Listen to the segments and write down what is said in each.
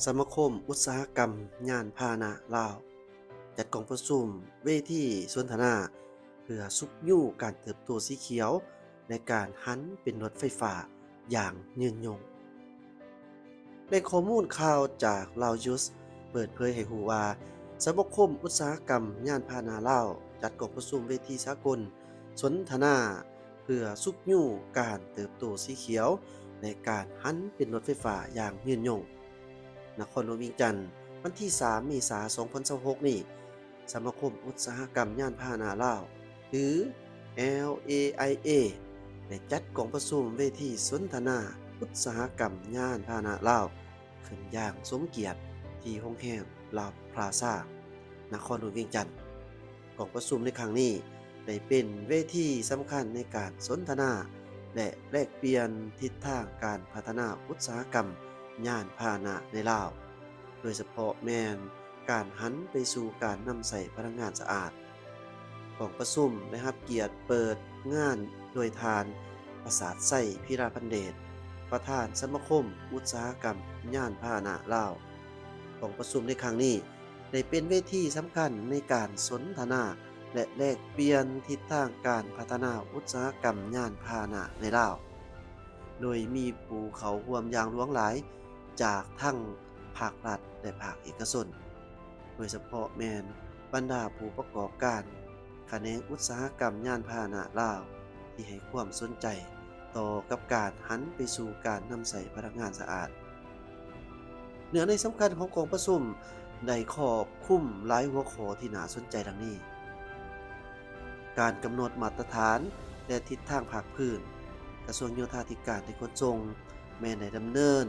ສະມາຄົມອຸດສາຫະກຳຍານພາຫະນະລາວ ຈັດກອງປະຊຸມເວທີສົນທະນາ ເພື່ອຊຸກຍູ້ການເຕີບໂຕສີຂຽວ ແລະ ການຫັນເປັນລົດໄຟຟ້າຢ່າງຍືນຍົງ. ແຫຼ່ງຂໍ້ມູນຂ່າວຈາກ Loud News ເປີດເຜີຍໃຫ້ຮູ້ວ່າ ສະມາຄົມອຸດສາຫະກຳຍານພາຫະນະລາວ ຈັດກອງປະຊຸມເວທີສາກົນສົນທະນາ ເພື່ອຊຸກຍູ້ການເຕີບໂຕສີຂຽວ ແລະ ການຫັນເປັນລົດໄຟຟ້າຢ່າງຍືນຍົງ. ນະຄອນຫຼວງວຽງຈັນ, ວັນທີສາມ ເມສາ ສອງພັນຊາວຫົກນີ້, ສະມາຄົມອຸດສາຫະກຳຍານພາຫະນະລາວ ຫຼື ແອລເອໄອເອ ໄດ້ຈັດກອງປະຊຸມເວທີສົນທະນາອຸດສາຫະກຳຍານພາຫະນະລາວ ຂຶ້ນຢ່າງສົມກຽດທີ່ໂຮງແຮມລາວພລາຊາ ນະຄອນຫຼວງວຽງຈັນ. ກອງປະຊຸມໃນຄັ້ງນີ້ໄດ້ເປັນເວທີສຳຄັນໃນການສົນທະນາ ແລະ ແລກປ່ຽນທິດທາງການພັດທະນາອຸດສາຫະກຳຍານພາຫະນະໃນລາວ, ໂດຍສະເພາະແມ່ນການຫັນໄປສູ່ການນຳໃຊ້ພະລັງງານສະອາດ. ກອງປະຊຸມໄດ້ຮັບກຽດເປີດງານໂດຍທ່ານ ປະສາດໄຊ ພີລາພັນເດດ ປະທານສະມາຄົມອຸດສາຫະກຳຍານພາຫະນະລາວ. ກອງປະຊຸມໃນຄັ້ງນີ້ ໄດ້ເປັນເວທີສຳຄັນໃນການສົນທະນາ ແລະ ແລກປ່ຽນທິດທາງການພັດທະນາອຸດສາຫະກຳຍານພາຫະນະໃນລາວ, ໂດຍມີຜູ້ເຂົ້າຮ່ວມຢ່າງຫຼວງຫຼາຍຈາກທັງພາກລັດ ແລະ ພາກເອກະຊົນ, ໂດຍສະເພາະແມ່ນບັນດາຜູ້ປະກອບການຂະແໜງອຸດສາຫະກຳຍານພາຫະນະລາວ ທີ່ໃຫ້ຄວາມສົນໃຈຕໍ່ກັບການຫັນໄປສູ່ການນຳໃຊ້ພະລັງງານສະອາດ. ເນື້ອໃນສຳຄັນຂອງກອງປະຊຸມໄດ້ຄອບຄຸມຫຼາຍຫົວຂໍ້ທີ່ໜ້າສົນໃຈດັ່ງນີ້: ການກຳນົດມາດຕະຖານ ແລະ ທິດທາງພາກພື້ນ. ກະຊວງໂຍທາທິການ ແລະ ຂົນສົ່ງ ແມ່ນໄດ້ດຳເນີນ,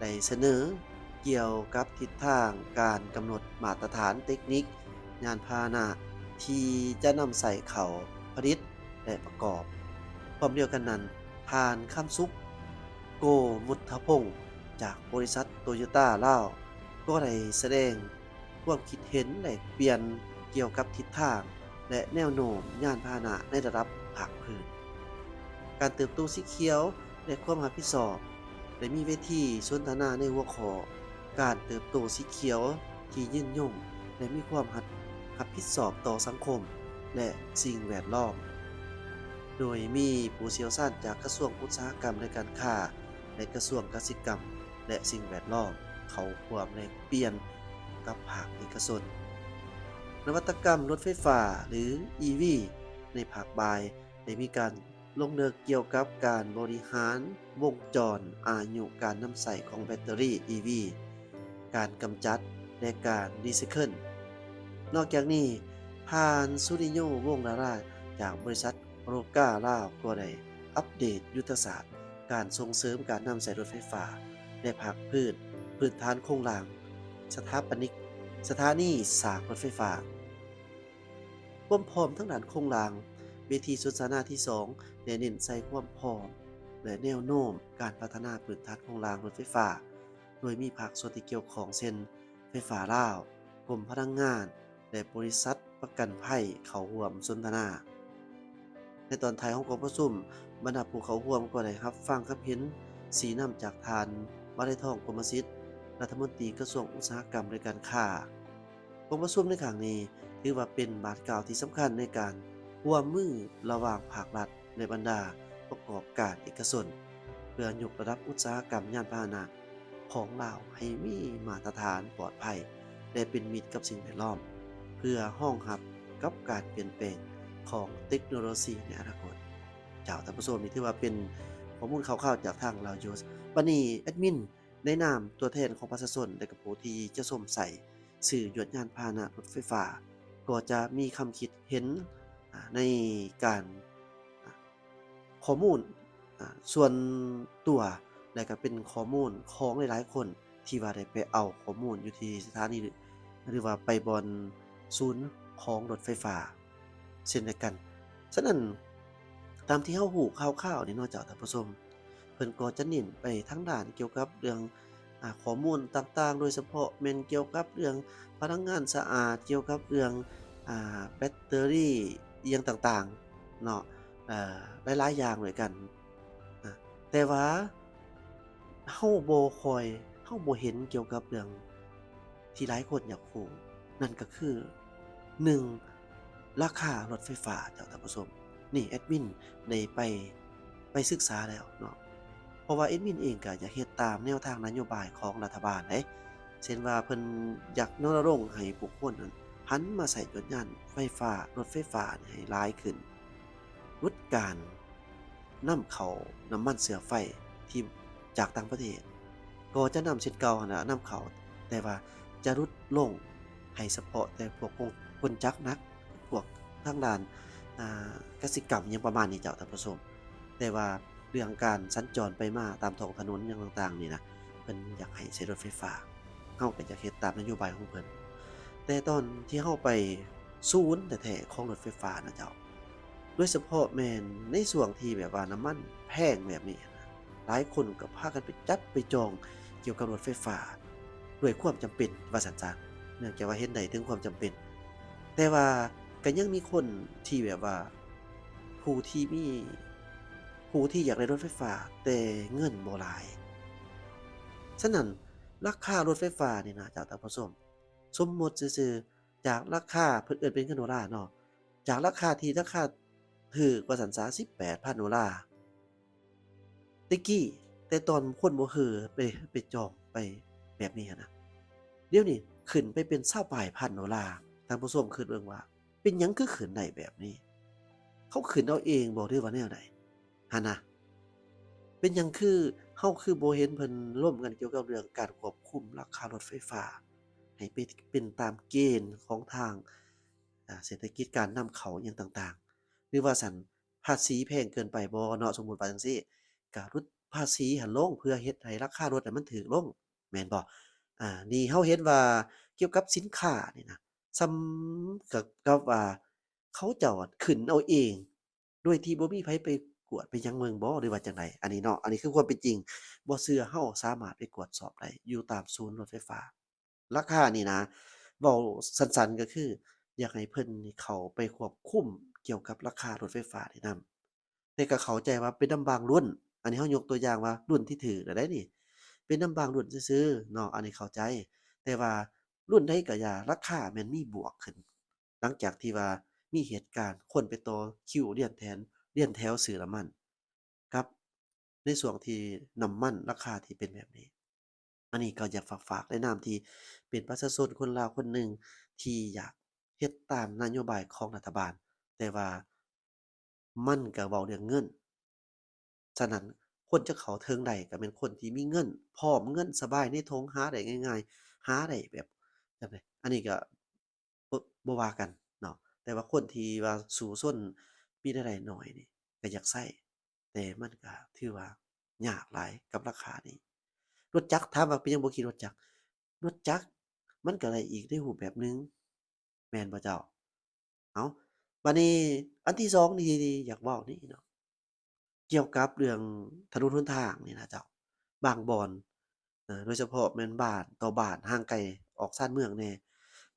ໄດ້ສະເໜີກ່ຽວກັບທິດທາງການກຳນົດມາດຕະຖານເຕັກນິກຍານພາຫະນະທີ່ຈະນຳໃຊ້ເຂົ້າຜະລິດ ແລະ ປະກອບ. ພ້ອມດຽວກັນນັ້ນ, ທ່ານ ຄຳສຸກ ໂກມຸດທະພົງ ຈາກບໍລິສັດໂຕໂຍຕ້າລາວ ກໍໄດ້ສະແດງຄວາມຄິດເຫັນແລກປ່ຽນກ່ຽວກັບທິດທາງ ແລະ ແນວໂນ້ມຍານພາຫະນະໃນລະດັບພາກພື້ນ. ການເຕີບໂຕສີຂຽວ ແລະ ຄວາມຮັບຜິດຊອບ ໄດ້ມີເວທີສົນທະນາໃນຫົວຂໍ້ ການເຕີບໂຕສີຂຽວທີ່ຍືນຍົງ ແລະ ມີຄວາມຮັບ ຮັບຜິດຊອບຕໍ່ສັງຄົມ ແລະ ສິ່ງແວດລ້ອມ, ໂດຍມີຜູ້ຊ່ຽວຊານຈາກກະຊວງອຸດສາຫະກຳ ແລະ ການຄ້າ ແລະ ກະຊວງກະສິກຳ ແລະ ສິ່ງແວດລ້ອມ ເຂົ້າຮ່ວມແລກປ່ຽນກັບພາກເອກະຊົນ. ນະວັດຕະກຳລົດໄຟຟ້າ ຫຼື ອີ ວີ ໃນພາກບ່າຍ ໄດ້ມີການ ລົງເລິກກ່ຽວກັບການບໍລິຫານວົງຈອນອາຍຸການນຳໃຊ້ຂອງແບັດເຕີຣີ ອີ ວີ, ການກຳຈັດ ແລະ ການຣີໄຊເຄິນ. ນອກຈາກນີ້, ທ່ານ ສຸລິໂຍ ວົງດາລາ ຈາກບໍລິສັດໂຣກາລາວ ກໍໄດ້ອັບເດດຍຸດທະສາດການສົ່ງເສີມການນຳໃຊ້ລົດໄຟຟ້າ ແລະ ພາກພື້ນ ພື້ນຖານໂຄງລ່າງ ສະຖາປະນິກ ສະຖານີສາກລົດໄຟຟ້າ. ຄວາມພ້ອມທາງດ້ານໂຄງລ່າງ. ເວທີສົນທະນາທີສອງ ໄດ້ເນັ້ນໃສ່ຄວາມພ້ອມ ແລະ ແນວໂນ້ມການພັດທະນາພື້ນຖານໂຄງລ່າງລົດໄຟຟ້າ, ໂດຍມີພາກສ່ວນທີ່ກ່ຽວຂ້ອງ ເຊັ່ນ ໄຟຟ້າລາວ, ກົມພະລັງງານ ແລະ ບໍລິສັດປະກັນໄພ ເຂົ້າຮ່ວມສົນທະນາ. ໃນຕອນທ້າຍຂອງກອງປະຊຸມ, ບັນດາຜູ້ເຂົ້າຮ່ວມກໍໄດ້ຮັບຟັງຄຳເຫັນຊີ້ນຳຈາກທ່ານ ວະໄລທອງ ກົມມະສິດ, ລັດຖະມົນຕີກະຊວງອຸດສາຫະກຳ ແລະ ການຄ້າ. ກອງປະຊຸມໃນຄັ້ງນີ້ ຖືວ່າເປັນບາດກ້າວທີ່ສຳຄັນໃນການຮ່ວມມືລະຫວ່າງພາກລັດ ແລະ ບັນດາປະກອບການເອກະຊົນ ເພື່ອຍົກລະດັບອຸດສາຫະກຳຍານພາຫະນະຂອງລາວໃຫ້ມີມາດຕະຖານປອດໄພ ແລະ ເປັນມິດກັບສິ່ງແວດລ້ອມ ເພື່ອຮອງຮັບກັບການປ່ຽນແປງຂອງເຕັກໂນໂລຊີໃນອະນາຄົດ. ເຈົ້າ, ທ່ານຜູ້ຊົມ, ນີ້ຖືວ່າເປັນຂໍ້ມູນຂ່າວໆຈາກທາງ Loud News. ບັດນີ້ ແອດມິນ ໃນນາມຕົວແທນຂອງປະຊາຊົນ ແລະ ກະຜູ້ທີ່ຈະຊົມໃຊ້ ຊື້ຍວດຍານພາຫະນະລົດໄຟຟ້າ ກໍຈະມີຄຳຄິດເຫັນ ອາ ໃນການ ອາ ຂໍ້ມູນ ອາ ສ່ວນຕົວ ແລະ ກະເປັນຂໍ້ມູນຂອງຫຼາຍໆຄົນ ທີ່ວ່າໄດ້ໄປເອົາຂໍ້ມູນຢູ່ທີ່ສະຖານີ ຫຼືວ່າໄປບ່ອນສູນຂອງລົດໄຟຟ້າເຊັ່ນດຽວກັນ. ສະນັ້ນ ຕາມທີ່ເຮົາຮູ້ຂ່າວໆນີ້ເນາະເຈົ້າ ທ່ານຜູ້ຊົມ, ເພິ່ນກໍຈະເນັ້ນໄປທາງດ້ານກ່ຽວກັບເລື່ອງ ອາ ຂໍ້ມູນຕ່າງໆ ໂດຍສະເພາະແມ່ນກ່ຽວກັບເລື່ອງພະລັງງານສະອາດ, ກ່ຽວກັບເລື່ອງ ອາ ແບັດເຕີຣີ ອີ່ຫຍັງຕ່າງໆເນາະ, ເອີ ຫຼາຍໆຢ່າງດ້ວຍກັນ. ອາ ແຕ່ວ່າເຮົາບໍ່ຄ່ອຍ ເຮົາບໍ່ເຫັນກ່ຽວກັບເລື່ອງທີ່ຫຼາຍຄົນຢາກຮູ້ ນັ້ນກໍຄື ໜຶ່ງ ລາຄາລົດໄຟຟ້າເຈົ້າທ່ານຜູ້ຊົມ. ນີ້ແອດມິນໄດ້ໄປ ໄປສຶກສາແລ້ວເນາະ ເພາະວ່າແອດມິນເອງກໍຢາກເຮັດຕາມແນວທາງນະໂຍບາຍຂອງລັດຖະບານເດ້ ເຊັ່ນວ່າເພິ່ນຢາກນະລົງໃຫ້ຜູ້ຄົນນັ້ນຫັນມາໃຊ້ລົດຍານໄຟຟ້າ ລົດໄຟຟ້າໃຫ້ຫຼາຍຂຶ້ນ ຫຼຸດການນຳເຂົ້ານ້ຳມັນເຊື້ອໄຟທີ່ຈາກຕ່າງປະເທດ ກໍຈະນຳເຊັ່ນເກົ່າຫັ້ນລະ ນຳເຂົ້າ ແຕ່ວ່າຈະຫຼຸດລົງໃຫ້ສະເພາະແຕ່ພວກຄົນ ຄົນຈັກໜັກ ພວກທາງດ້ານ ອ່າ ກະສິກຳຫຍັງປະມານນີ້ເຈົ້າທ່ານຜູ້ຊົມ. ແຕ່ວ່າເລື່ອງການສັນຈອນໄປມາຕາມທ້ອງຖະໜົນຫຍັງຕ່າງໆນີ້ນະ ເພິ່ນຢາກໃຫ້ໃຊ້ລົດໄຟຟ້າ ເຮົາກໍຢາກເຮັດຕາມນະໂຍບາຍຂອງເພິ່ນ. ແຕ່ຕອນທີ່ເຮົາໄປສູນແທ້ໆຂອງລົດໄຟຟ້ານະເຈົ້າ ໂດຍສະເພາະແມ່ນໃນຊ່ວງທີ່ແບບວ່ານ້ຳມັນແພງແບບນີ້ນະ ຫຼາຍຄົນກໍພາກັນໄປຈັບໄປຈອງກ່ຽວກັບລົດໄຟຟ້າດ້ວຍຄວາມຈຳເປັນວ່າຊັ້ນຊະ ເນື່ອງຈາກວ່າເຫັນໄດ້ເຖິງຄວາມຈຳເປັນ. ແຕ່ວ່າກໍຍັງມີຄົນທີ່ແບບວ່າ ຜູ້ທີ່ມີ ຜູ້ທີ່ຢາກໄດ້ລົດໄຟຟ້າ ແຕ່ເງິນບໍ່ຫຼາຍ. ສະນັ້ນ ລາຄາລົດໄຟຟ້ານີ້ນະເຈົ້າທ່ານຜູ້ຊົມ ສົມມຸດຊື່ໆ ຈາກລາຄາ ເພິ່ນເອີ້ນເປັນເງິນໂດລາເນາະ ຈາກລາຄາທີ່ລາຄາຖືກວ່າຊັ້ນຊະ ສິບແປດພັນໂດລາ ແຕ່ກີ້ ແຕ່ຕອນຄົນບໍ່ເຮີໄປ ໄປຈອງໄປແບບນີ້ຫັ້ນນະ ດຽວນີ້ຂຶ້ນໄປເປັນຊາວປາຍພັນໂດລາ. ທ່ານຜູ້ຊົມຄິດເບິ່ງວ່າ ເປັນຫຍັງຄືຂຶ້ນໄດ້ແບບນີ້? ເຂົາຂຶ້ນເອົາເອງບໍ່ ຫຼືວ່າແນວໃດຫັ້ນນະ? ເປັນຫຍັງຄື ເຮົາຄືບໍ່ເຫັນເພິ່ນລົມກັນກ່ຽວກັບເລື່ອງການຄວບຄຸມລາຄາລົດໄຟຟ້າ ໃຫ້ເປັນ ເປັນຕາມເກນຂອງທາງ ອ່າ ເສດຖະກິດ ການນຳເຂົ້າຫຍັງຕ່າງໆ ຫຼືວ່າຊັ້ນ ພາສີແພງເກີນໄປບໍ່ເນາະ? ສົມມຸດວ່າຈັ່ງຊີ້ ກະຫຼຸດພາສີຫັ້ນລົງ ເພື່ອເຮັດໃຫ້ລາຄາລົດຫັ້ນມັນຖືກລົງ ແມ່ນບໍ່? ອ່າ ນີ້ເຮົາເຫັນວ່າກ່ຽວກັບສິນຄ້ານີ້ນະ ສ່ຳກັບ ກັບວ່າເຂົາເຈົ້າຂຶ້ນເອົາເອງ ໂດຍທີ່ບໍ່ມີໃຜໄປກວດໄປຫຍັງເບິ່ງບໍ່ ຫຼືວ່າຈັ່ງໃດ? ອັນນີ້ເນາະ ອັນນີ້ຄືຄວາມເປັນຈິງ ບໍ່ເຊື່ອເຮົາສາມາດໄປກວດສອບໄດ້ຢູ່ຕາມສູນລົດໄຟຟ້າ. ລາຄານີ້ນະ ເວົ້າສັ້ນໆກໍຄື ຢາກໃຫ້ເພິ່ນນີ້ເຂົ້າໄປຄວບຄຸມກ່ຽວກັບລາຄາລົດໄຟຟ້ານີ້ນຳ. ແຕ່ກໍເຂົ້າໃຈວ່າເປັນນຳບາງລຸ້ນ ອັນນີ້ເຮົາຍົກຕົວຢ່າງວ່າລຸ້ນທີ່ຖືກແລ້ວໄດ໋ນີ້ ເປັນນຳບາງລຸ້ນຊື່ໆເນາະ ອັນນີ້ເຂົ້າໃຈ. ແຕ່ວ່າລຸ້ນໃດກໍຢ່າ ລາຄາແມ່ນມີບວກຂຶ້ນ ຫຼັງຈາກທີ່ວ່າມີເຫດການຄົນໄປຕໍ່ຄິວລຽນແຖນ ລຽນແຖວຊື້ນ້ຳມັນ ກັບໃນຊ່ວງທີ່ນ້ຳມັນລາຄາທີ່ເປັນແບບນີ້. ອັນນີ້ກໍຢາກຝາກ ຝາກໃນນາມທີ່ເປັນປະຊາຊົນຄົນລາວຄົນໜຶ່ງ ທີ່ຢາກເຮັດຕາມນະໂຍບາຍຂອງລັດຖະບານ ແຕ່ວ່າມັນກໍເວົ້າເລື່ອງເງິນ. ສະນັ້ນ ຄົນຈະເຂົ້າເຖິງໄດ້ກໍແມ່ນຄົນທີ່ມີເງິນ ພ້ອມເງິນສະບາຍໃນຖົງ ຫາໄດ້ງ່າຍໆ ຫາໄດ້ແບບ ແບບໃດ ອັນນີ້ກໍ ບໍ່ ບໍ່ວ່າກັນເນາະ ແຕ່ວ່າຄົນທີ່ວ່າສູ້ຊົນ ມີລາຍໄດ້ໜ້ອຍນີ້ ກໍຢາກໃຊ້ ແຕ່ມັນກໍຖືວ່າຍາກຫຼາຍກັບລາຄານີ້. ລົດຈັກ ຖາມວ່າເປັນຫຍັງບໍ່ຂີ່ລົດຈັກ? ລົດຈັກມັນກໍໄດ້ອີກໃນຮູບແບບໜຶ່ງ ແມ່ນບໍ່ເຈົ້າ? ເອົ້າ ບາດນີ້ອັນທີສອງນີ້ ທີ່ຢາກເວົ້ານີ້ເນາະ ກ່ຽວກັບເລື່ອງຖະໜົນຫົນທາງນີ້ນະເຈົ້າ ບາງບ່ອນ ເອີ່ ໂດຍສະເພາະແມ່ນບ້ານຕໍ່ບ້ານ ຫ່າງໄກອອກຊານເມືອງແດ່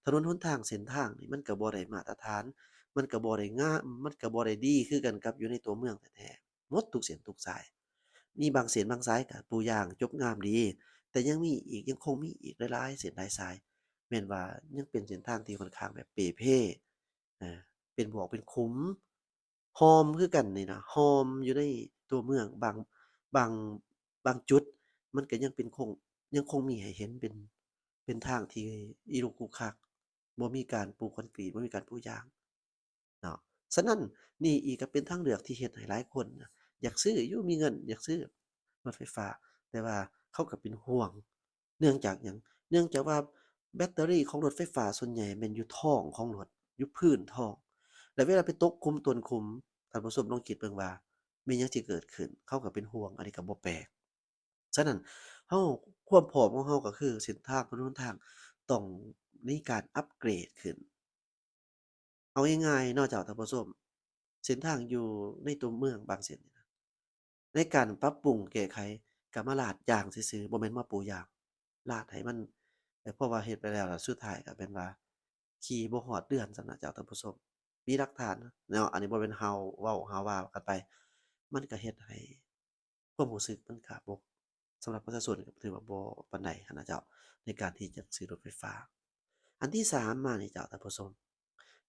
ຖະໜົນຫົນທາງເສັ້ນທາງນີ້ມັນກໍບໍ່ໄດ້ມາດຕະຖານ ມັນກໍບໍ່ໄດ້ງາມ ມັນກໍບໍ່ໄດ້ດີຄືກັນກັບຢູ່ໃນຕົວເມືອງແທ້ໆ ໝົດທຸກເສັ້ນທຸກສາຍ. ມີບາງເສັ້ນບາງສາຍກໍປູຢາງຈົບງາມດີ ແຕ່ຍັງມີອີກ ຍັງຄົງມີອີກຫຼາຍໆເສັ້ນຫຼາຍສາຍ ແມ່ນວ່າຍັງເປັນເສັ້ນທາງທີ່ຂ້ອນຂ້າງແບບເປ່ເພ ເອີ ເປັນບວກເປັນຂຸມ ຮ່ອມຄືກັນນີ້ນະ ຮ່ອມຢູ່ໃນຕົວເມືອງ ບາງ ບາງ ບາງຈຸດ ມັນກໍຍັງເປັນຄົງ ຍັງຄົງມີໃຫ້ເຫັນເປັນ ເປັນທາງທີ່ອີລຸກຄຸກຄັກ ບໍ່ມີການປູຄອນກຣີດ ບໍ່ມີການປູຢາງເນາະ. ສະນັ້ນ ນີ້ອີກກໍເປັນທາງເລືອກທີ່ເຮັດໃຫ້ຫຼາຍຄົນນະຢາກຊື້ຢູ່ ມີເງິນຢາກຊື້ລົດໄຟຟ້າ ແຕ່ວ່າເຂົາກໍເປັນຫ່ວງ ເນື່ອງຈາກຫຍັງ? ເນື່ອງຈາກວ່າແບັດເຕີຣີຂອງລົດໄຟຟ້າສ່ວນໃຫຍ່ແມ່ນຢູ່ທ້ອງຂອງລົດ ຢູ່ພື້ນທ້ອງ ແລະ ເວລາໄປຕົກຂຸມຕົນຂຸມ ທ່ານຜູ້ຊົມລອງຄິດເບິ່ງວ່າແມ່ນຫຍັງຊິເກີດຂຶ້ນ? ເຂົາກໍເປັນຫ່ວງ ອັນນີ້ກໍບໍ່ແປກ. ສະນັ້ນ ເຮົາ ຄວາມພ້ອມຂອງເຮົາກໍຄືເສັ້ນທາງ ຖະໜົນຫົນທາງຕ້ອງມີການອັບເກຣດຂຶ້ນ. ເອົາງ່າຍໆເນາະເຈົ້າທ່ານຜູ້ຊົມ ເສັ້ນທາງຢູ່ໃນຕົວເມືອງບາງເສັ້ນນີ້ນະ ໃນການປັບປຸງແກ້ໄຂກໍມາລາດຢາງຊື່ໆ ບໍ່ແມ່ນມາປູຢາງ ລາດໃຫ້ມັນ ເພາະວ່າເຮັດໄປແລ້ວລະສຸດທ້າຍກໍແມ່ນວ່າຂີ່ບໍ່ຮອດເດືອນຊັ້ນນະເຈົ້າທ່ານຜູ້ຊົມ ມີຫຼັກຖານເນາະ ອັນນີ້ບໍ່ແມ່ນເຮົາເວົ້າເຮົາວ່າກັນໄປ ມັນກໍເຮັດໃຫ້ຄວາມຮູ້ສຶກມັນກໍບໍ່ ສຳລັບປະຊາຊົນກໍຖືວ່າບໍ່ປານໃດຫັ້ນນະເຈົ້າ ໃນການທີ່ຈະຊື້ລົດໄຟຟ້າ. ອັນທີສາມມານີ້ເຈົ້າ ທ່ານຜູ້ຊົມ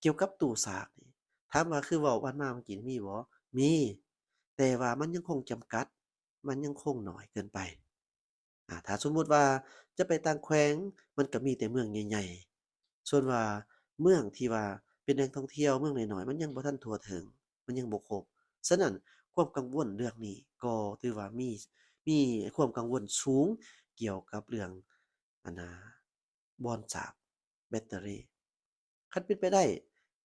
ກ່ຽວກັບຕູ້ສາກນີ້ ຖາມວ່າຄືເວົ້າກັນມາເມື່ອກີ້ນີ້ມີບໍ່? ມີ ແຕ່ວ່າມັນຍັງຄົງຈຳກັດ ມັນຍັງຄົງໜ້ອຍເກີນໄປ. ອາ ຖ້າສົມມຸດວ່າຈະໄປຕ່າງແຂວງ ມັນກໍມີແຕ່ເມືອງໃຫຍ່ໆ ສ່ວນວ່າເມືອງທີ່ວ່າເປັນແຫຼ່ງທ່ອງທ່ຽວ ເມືອງນ້ອຍໆ ມັນຍັງບໍ່ທັນທົ່ວເຖິງ ມັນຍັງບໍ່ຄົບ. ສະນັ້ນ ຄວາມກັງວົນເລື່ອງນີ້ກໍຖືວ່າມີ ມີຄວາມກັງວົນສູງກ່ຽວກັບເລື່ອງ ອັນນ່າ ບ່ອນຊາກແບັດເຕີຣີ. ຄັນເປັນໄປໄດ້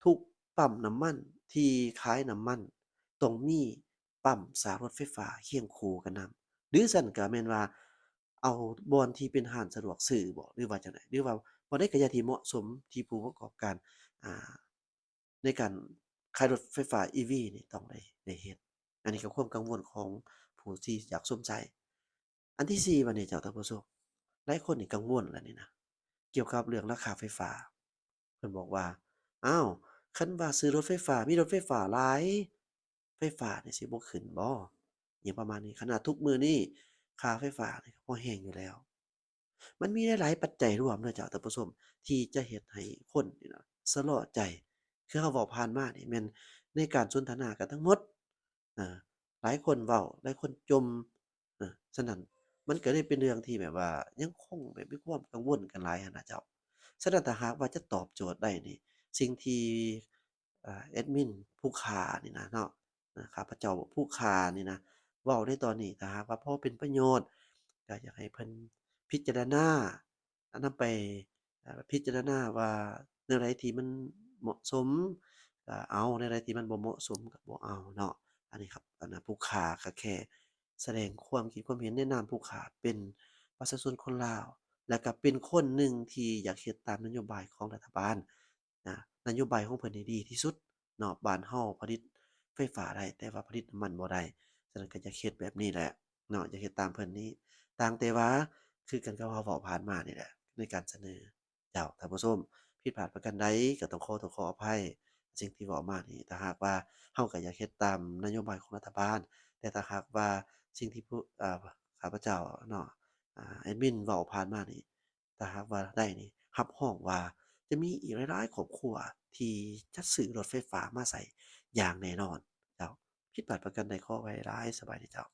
ທຸກປ້ຳນ້ຳມັນທີ່ຂາຍນ້ຳມັນ ຕ້ອງມີປ້ຳຊາກລົດໄຟຟ້າຄຽງຄູ່ກັນນຳ ຫຼືຊັ້ນກໍແມ່ນວ່າ ເອົາບ່ອນທີ່ເປັນຮ້ານສະດວກຊື້ບໍ ຫຼືວ່າຈັ່ງໃດ ຫຼືວ່າບ່ອນໃດກໍຢ່າທີ່ເໝາະສົມທີ່ຜູ້ປະກອບການ ອ່າ ໃນການຂາຍລົດໄຟຟ້າອີວີນີ້ຕ້ອງໄດ້ ໄດ້ເຮັດ. ອັນນີ້ກໍຄວາມກັງວົນຂອງຜູ້ທີ່ຢາກຊົມໃຊ້. ອັນທີສີ່ບາດນີ້ເຈົ້າ ທ່ານຜູ້ຊົມ ຫຼາຍຄົນນີ້ກັງວົນແລ້ວນີ້ນະ ກ່ຽວກັບເລື່ອງລາຄາໄຟຟ້າ. ເພິ່ນບອກວ່າ ອ້າວ ຄັນວ່າຊື້ລົດໄຟຟ້າ ມີລົດໄຟຟ້າຫຼາຍ ໄຟຟ້ານີ້ຊິບໍ່ຂຶ້ນບໍ ຫຍັງປະມານນີ້. ຂະໜາດທຸກມື້ນີ້ຄ່າໄຟຟ້ານີ້ກໍພໍແຮງຢູ່ແລ້ວ. ມັນມີຫຼາຍໆປັດໄຈລວມເດີເຈົ້າ ທ່ານຜູ້ຊົມ ທີ່ຈະເຮັດໃຫ້ຄົນນີ້ນະ ຊະລໍໃຈ. ຄືເຮົາເວົ້າຜ່ານມານີ້ແມ່ນໃນການສົນທະນາກັນທັງໝົດ ເອີ ຫຼາຍຄົນເວົ້າ ຫຼາຍຄົນຈົ່ມ ເອີ ສະນັ້ນ ມັນກໍເລີຍເປັນເລື່ອງທີ່ແບບວ່າຍັງຄົງແບບມີຄວາມກັງວົນກັນຫຼາຍຫັ້ນນະເຈົ້າ. ສະນັ້ນ ຖ້າຫາກວ່າຈະຕອບໂຈດໄດ້ນີ້ ສິ່ງທີ່ ເອີ ແອດມິນຜູ້ຂ້ານີ້ນະເນາະ ນະ ຂ້າພະເຈົ້າຜູ້ຂ້ານີ້ນະ ເວົ້າໃນຕອນນີ້ ຖ້າຫາກວ່າພໍເປັນປະໂຫຍດ ກໍຢາກໃຫ້ເພິ່ນພິຈາລະນາ ນຳໄປ ເອີ ພິຈາລະນາວ່າແນວໃດທີ່ມັນເໝາະສົມກໍເອົາ ແນວໃດທີ່ມັນບໍ່ເໝາະສົມກໍບໍ່ເອົາເນາະ. ອັນນີ້ຄັບ ອັນນັ້ນ ຜູ້ຂ້າກໍແຄ່ສະແດງຄວາມຄິດຄວາມເຫັນໃນນາມຜູ້ຂ້າເປັນປະຊາຊົນຄົນລາວ ແລະກໍເປັນຄົນໜຶ່ງທີ່ຢາກເຮັດຕາມນະໂຍບາຍຂອງລັດຖະບານ. ນະ ນະໂຍບາຍຂອງເພິ່ນນີ້ດີທີ່ສຸດເນາະ. ບ້ານເຮົາຜະລິດໄຟຟ້າໄດ້ ແຕ່ວ່າຜະລິດນ້ຳມັນບໍ່ໄດ້. ສະນັ້ນກໍຢາກເຮັດແບບນີ້ແຫຼະເນາະ ຢາກເຮັດຕາມເພິ່ນນີ້. ຕ່າງແຕ່ວ່າ ຄືກັນກັບເຮົາເວົ້າຜ່ານມານີ້ແຫຼະ ໃນການສະເໜີ. ເຈົ້າ ທ່ານຜູ້ຊົມ ຜິດພາດປະການໃດກໍຕ້ອງຂໍໂທດຂໍອະໄພ. ສິ່ງທີ່ເວົ້າມານີ້ ຖ້າຫາກວ່າເຮົາກໍຢາກເຮັດຕາມນະໂຍບາຍຂອງລັດຖະບານ ແຕ່ຖ້າຫາກວ່າສິ່ງທີ່ຜູ້ ເອີ ຂ້າພະເຈົ້າເນາະ ອາ ແອດມິນເວົ້າຜ່ານມານີ້ ຖ້າຫາກວ່າໄດ້ນີ້ ຮັບຮອງວ່າຈະມີອີກຫຼາຍໆຄອບຄົວທີ່ຈະຊື້ລົດໄຟຟ້າມາໃຊ້ຢ່າງແນ່ນອນ. ເຈົ້າ ຜິດພາດປະການໃດຂໍອະໄພຫຼາຍ. ສະບາຍດີເຈົ້າ.